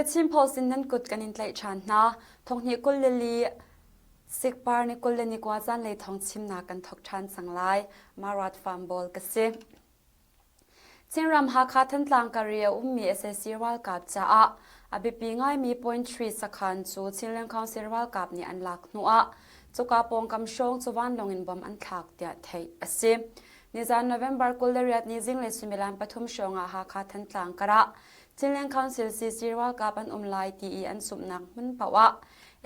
The Chin Post in nan kut kan in tlaih ṭhan hna. Thonghnih 22 sikpar ni 29 zanlei thawng chimnak kan thawk ṭhan cang lai. Marat Farm Ball ka si. Chinram Hakha Thantlang kar i a ummi sac ralkap caah a biapi ngaimi Point 3 sakhan cu Chinland Council ralkap nih an lak hnuah cuka pawngkam hrawng cu vanlawng in bom an thlak tiah theih a si. Nizan November 28 ni zinglei suimilam pathum hrawng ah Hakha Thantlang karah Chinland Council CC ralkap an um lai ti i an zumhnak hmun paoh ah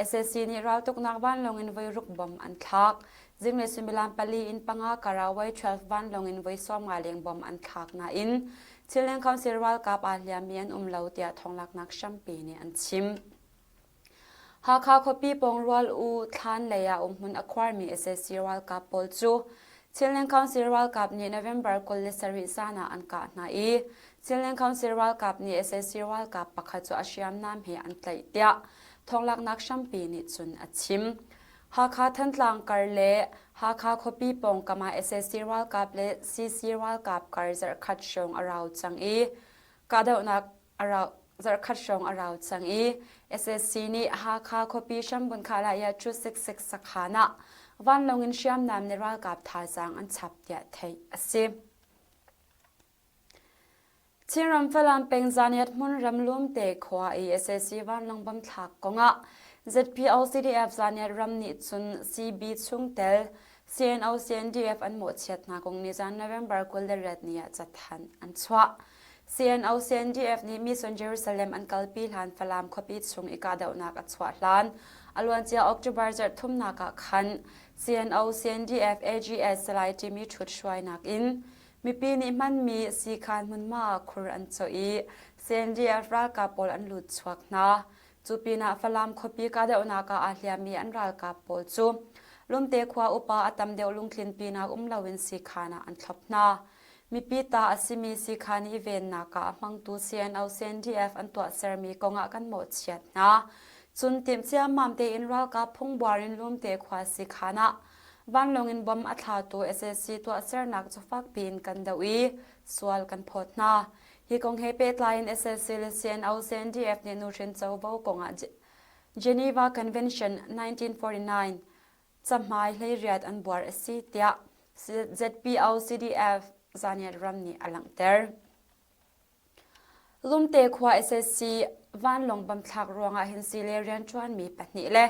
sac nih raltuknak vanlawng in voiruk bom an thlak. Zinglei suimilam pali in panga kar ah Y-12 vanlawng in voi 50 leng bom an thlak nain Chinland Council ralkap aa hliammi an um lo tiah thawnglaknak hrampi nih an chim. Hakha khuapi pawng rual u thlan lei ah umhmun a khuarmi sac ralkap pawl cu Chinland Council ralkap nih November 27 zan ah an kah hna i Chinland Council ralkap nih sac ralkap pakhat cu a hriamnam he an tlaih tiah thawnglaknak hrampi nih cun a chim. Hakha Thantlang kar le Hakha khuapi pawngkam ah sac ralkap le CC ralkap kar zarhkhat hrawng a rau cang i kahdohnak a rau zarhkhat hrawng a rau cang i SSC nih Hakha khuapi hrambunh Khalaya 266 sakhan ah vanlawng in hriamnam le ralkap thazaang an chap tiah theih a si. Chinram Falam peng Zaniat hmun ramlum te khua i sac vanlawng bom thlak kongah ZPO CDF Zaniat ram nih cun CB chungtel CNO CNDF an mawhchiat hna kong nizan November 28 ni ah cathanh an chuah. CNO CNDF nih Mission Jerusalem an kalpi hlan Falam khuapi chung i kahdohnak a chuah hlan a luancia October zarh thumnak ah khan CNO CNDF AGS Salai timi ṭhut hruainak in mipi nih hmanmi siikhan hmunhma ah khur an cawh i CNDF ralkap pawl an lut chuak hna. Cu pinah Falam khuapi kahdohnak ah aa hliammi an ralkap pawl cu Lumte khua upa a tam deuh lungtlinpinak um loin siikhan ah an thlop hna. Mipi ta a simi siikhan i vennak ah a hmangtu CNO CNDF an tuahsermi kongah kan mawhchiat hna. Cun timh ciammam tein ralkap phungbuar in Lumte khua siikhan ah vanlawng in bom a thlatu sac tuahsernak cu fakpi in kan doh i sual kan phawt hna. Hi kong he pehtlai in sac le CNO CNDF nih nuhrin covo kongah Geneva Convention 1949 cahmai hleiriat an buar a si tiah ZPO CDF Zaniat ram nih a langhter. Lumte khua sac vanlawng bamthlak ruangah hin si le rianṭuanmi pahnih le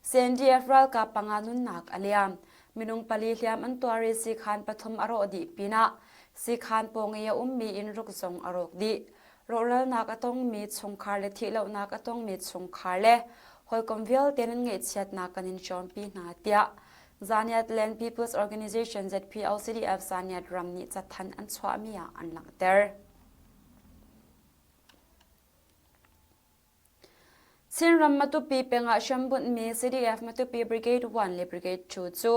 CNDF ralkap panga nunnak a liam. Minung pali hliam an tuar i siikhan pathum a rawh dih pinah siikhan pawng i a ummi innruk zong a rawk dih. Rawhralnak a tongmi chungkhar le thihlohnak a tongmi chungkhar le hawikom vialte nan ngaihchiatnak kan in hrawmpi hna tiah Zaniat Land People's Organization ZPOCDF Zaniat ram nih cathanh an chuahmi ah an langhter. Chinram Matupi peng ah hrambunhmi CDF Matupi Brigade 1 le Brigade 2 cu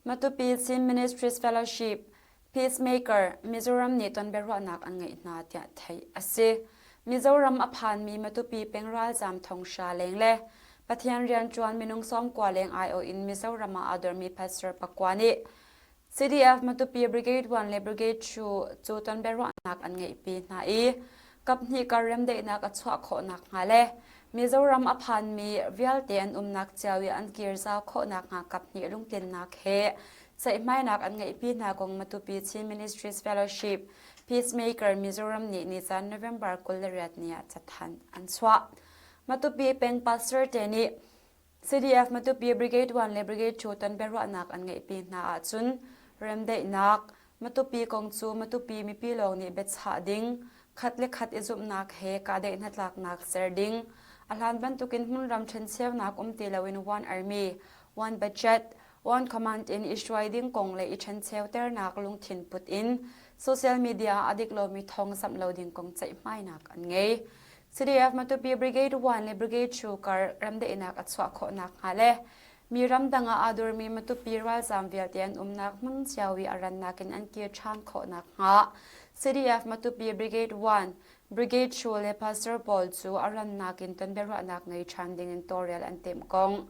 Matupi Chin Ministries Fellowship Peacemaker Mizoram nih tonbiaruahnak an ngeih hna tiah theih a si. Mizoram a phanmi Matupi peng ralzaam thonghra leng le Pathian rianṭuan minung 90 leng aiawh in Mizoram ah aa dormi pastor pakua nih CDF Matupi Brigade 1 le Brigade 2 cu tonbiaruahnak an ngeihpi hna i kaphnih kar remdaihnak a chuah khawh nakhnga le Mizoram a phanmi vialte an umnak cio i an kir zau khawh nakhnga kaphnih lungtlinnak he ceihmainak an ngeihpi hna kong Matupi Chin Ministries Fellowship Peacemaker Mizoram nih nizan November 28 ni ah cathanh an chuah. Matupi peng pastor te nih CDF Matupi Brigade 1 le Brigade 2 ton biaruahnak an ngeihpi hna ahcun remdaihnak Matupi kong cu Matupi mipi lawng nih biachah ding, khat le khat i zumhnak he kahdaih hnatlaknak ser ding, a hlan bantukin hmunram ṭhencheunak um ti loin one army, one budget, one command in i hruai ding kong le i ṭhencheuternak lungthin put in social media ah a dik lomi thawng zamh lo ding kong ceihmainak an ngei. CDF Matupi Brigade 1 le Brigade 2 kar remdaihnak a chuah khawh nakhnga le mi ramdang ah aa durmi Matupi ralzaam vialte an umnak hmun cio i a rannak in an kir ṭhan khawh nakhnga CDF Matupi Brigade 1, Brigade 2 le Pastor pawl cu a rannak in tonbiaruahnak ngei ṭhan ding in tawlrel an timh kong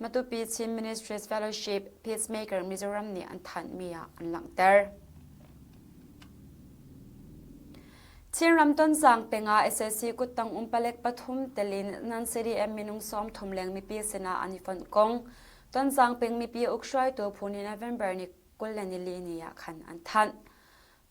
Matupi Chin Ministries Fellowship Peacemaker Mizoram nih an thanhmi ah an langhter. Chinram Tonzang peng ah sac kuttang um palek pathum tel in nan CDM minung 30 leng mipi sinah an i fonh kong Tonzang peng mipi ukhruaitu phu nih November ni 24 ni ah khan an thanh.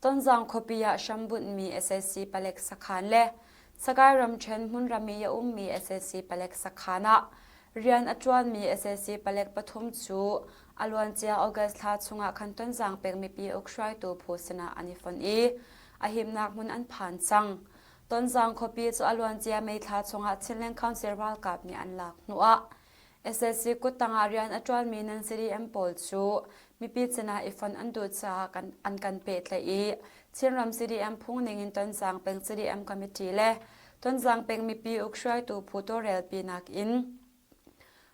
Tonzang khuapi ah hrambunhmi sac palek sakhan le Sagaing ramṭhen hmunram i a ummi sac palek sakhan ah rian a ṭuanmi sac palek pathum cu a luancia August thla chungah khan Tonzang peng mipi ukhruaitu phu sinah an i fonh i a himnak hmun an phan cang. Tonzang khuapi cu a luancia May thla chungah Chinland Council ralkap nih an lak hnuah sac kuttang ah rian a ṭuanmi nan CDM pawl cu mipi sinah i fonh an duh caah an kan pehtlaih i Chinram CDM phung ning in Tonzang peng CDM committee le Tonzang peng mipi ukhruaitu phu tawlrelpinak in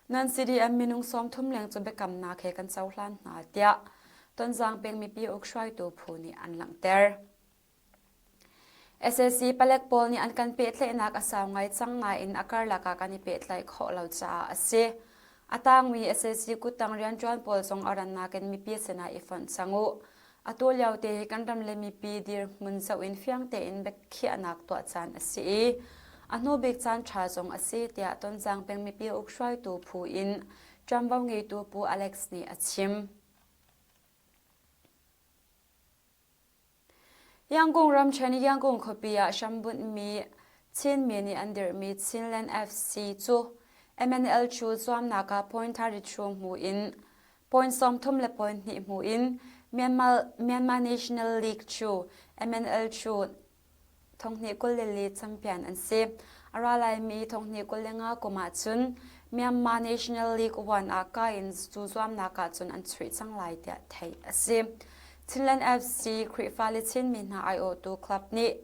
nan CDM minung 30 leng cu biakamnak he kan cohlan hna tiah Tonzang peng mipi ukhruaitu phu nih an langhter. Sac palek pawl nih an kan pehtlaihnak a sau ngai cang nain a karlak ah kan i pehtlaih khawh lo caah a si. A tangmi sac kuttang rianṭuan pawl zong a rannak in mipi sinah i fonh cang u. Atu lio te hi kan ram le mipi dirhmun zoh in fiang tein biakhiahnak tuah caan a si i a hnu bik caan ṭha zong a si tiah Tonzang peng mipi ukhruaitu phu in ṭuanvo ngeitu Pu Alex nih a chim. Yangon ramṭhen Yangon khuapi ah hrambunhmi Chinmi nih an dirhmi Chinland FC cu MNL cu zuamnak ah point 32 hmu in point 30 le point hnih hmu in Myanmar, Myanmar National League cu MNL cu 2024 champion an si. A ra laimi 2025 kum ahcun Myanmar National League One ah kai in cu zuamnak ahcun an chuih cang lai tiah theih a si. Chinland FC Khrihfa le Chinmi hna aiawhtu club nih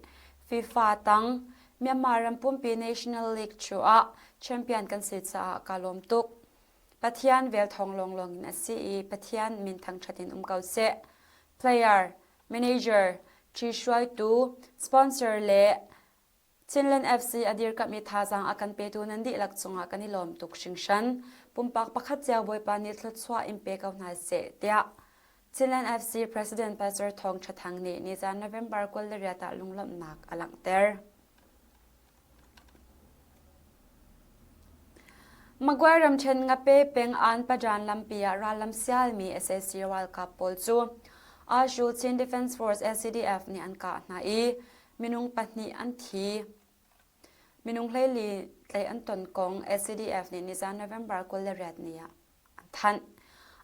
FIFA tang Myanmar ram pumpi National League cu ah champion kan si caah kaa lawm tuk. Pathian vel thawng lawnglawng in a si i Pathian min thangṭhat in um ko seh. Player, manager, ṭhihruaitu, sponsor le Chinland FC a dirkamh i thazaang a kan petu nan dihlak cungah kan i lawm tuk hringhran. Pumpak pakhat cio Bawipa nih thluachuah in pe ko hna seh, tiah Chinland FC President Pastor Thawng Ṭha Thang nih nizan November 28 ah lunglawmhnak a langhter. Magway ramṭhen Ngape peng An Pajan lampi ah rallam sialmi sac ralkap pawl cu Ashu Chin Defense Force LCDF nih an kah hna i minung pahnih an thi. Minung 14 tlaih an ton kong LCDF nih nizan November 28 ni ah an thanh.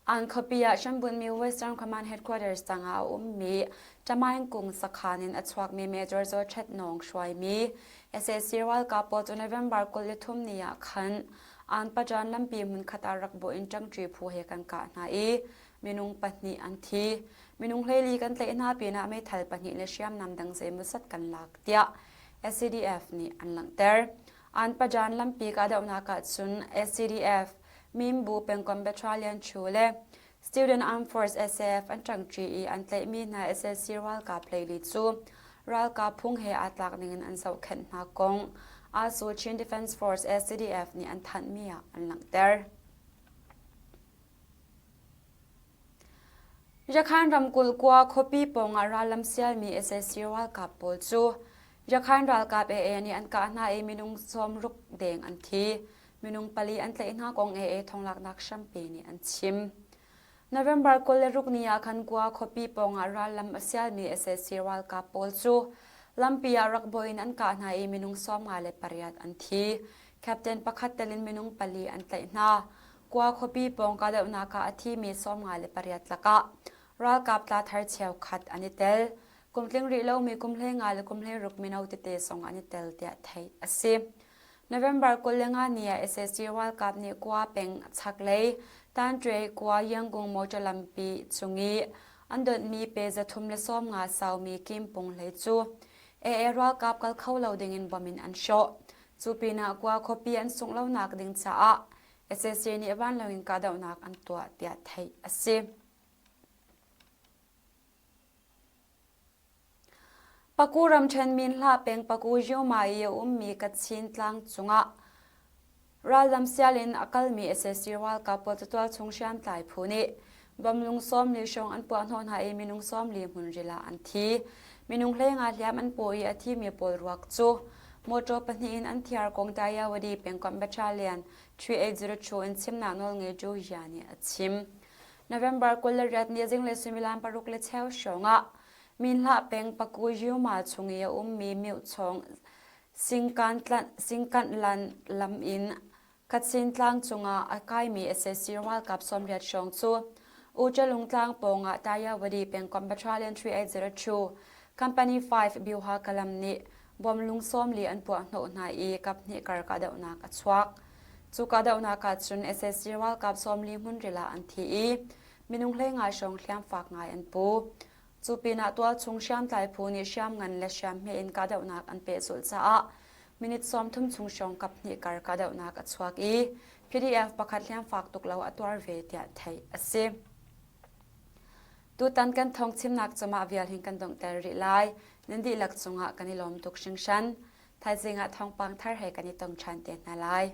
An khuapi ah hrambunhmi Western Command Headquarters tangah a ummi Tamaing Kung sakhan in a chuakmi Major Zaw Chet Nawng hruaimi sac ralkap pawl cu November 23 ni ah khan An Pajan lampi hmunkhat ah rak bawh in ṭangṭi phu he kan kah hna i minung pahnih an thi. Minung 14 kan tlaih hna pinah meithal pahnih le hriamnam dang zeimawzat kan lak tiah SCDF nih an langhter. An Pajan lampi kahdohnak ahcun SCDF Mimbu pengkomh Battalion Chu le Student Armed Force SAF an ṭangṭi i an tlaihmi hna sac ralkap hleili cu ralkap phung he aa tlak ningin an zohkhenh hna kong ASU Chin Defense Force SCDF nih an thanhmi ah an langhter. Rakhan ramkulh kua khuapi pawngah rallam sialmi sac ralkap pawl cu Rakhan ralkap AA nih an kah hna i minung 60 deng an thi. Minung pali an tlaih hna kong AA thonglaknak hrampi nih an chim. November 26 ni ah khan Gua khuapi pawngah rallam a sialmi sac ralkap pawl cu lampi ah rak bawi in an kah hna i minung 58 an thi. Captain pakhat tel in minung pali an tlaih hna. Gua khuapi pawng kahdohnak ah a thimi 58 lakah ralkap tla thar cheukhat an i tel. Kum tling rih lomi kum 15 le kum 16 mino tete zong an i tel tiah theih a si. November 25 ni ah sac ralkap nih Kua peng chaklei Tanṭwe Kua Yangon motor lampi cung i an donhmi pe 350 saumi Kimpung hlei cu AA ralkap kal kho lo dingin bom in an hrawh. Cu pinah Kua khuapi an sungh lonak ding caah sac nih vanlawng in kahdohnak an tuah tiah theih a si. Paku ramṭhen Minhlah peng Paku Yoma i a ummi Kachin tlang cungah rallam sial in a kalmi sac ralkap pawl cu tualchung hriamtlai phu nih bomlung 40 hrawng an puah hnawh hna i minung 40 hmunril ah an thi. Minung hleinga hliam an paw i a thimi pawl ruak cu mawṭaw pahnih in an thiar kong Tayawadi pengkomh Battalion 3802 in chimnak nawlngeitu Ya nih a chim. November 28 ni zinglei suimilam paruk le cheu hrawng ah Minhlah peng Paku Yuma chung i a ummi Myochong Singkanh lam in Kachin tlang cungah a kaimi sac ralkap 80 hrawng cu Ucalung tlang pawngah Tayawadi pengkomh Battalion 3802 Company 5 Byuha Kalam nih bom lung 40 an puah hnawh hna i kaphnih kar kahdohnak a chuak. Cu kahdohnak ah cun sac ralkap 40 hmunril ah an thi i minung 15 hrawng hliamfak ngai an pu. Cu pinah tualchung hriamtlai phu nih hriamngan le hriamhme in kahdohnak an pehzulh caah minute 30 chung hrawng kaphnih kar kahdohnak a chuak i PDF pakhat hliamfak tuk lo a tuar ve tiah theih a si. Tutan kan thawngchimnak cumah vial hin kan donghter rih lai. Nan dihlak cungah kan i lawm tuk hringhran. Thaizing ah thawngpang thar he kan i tong ṭhan te hna lai.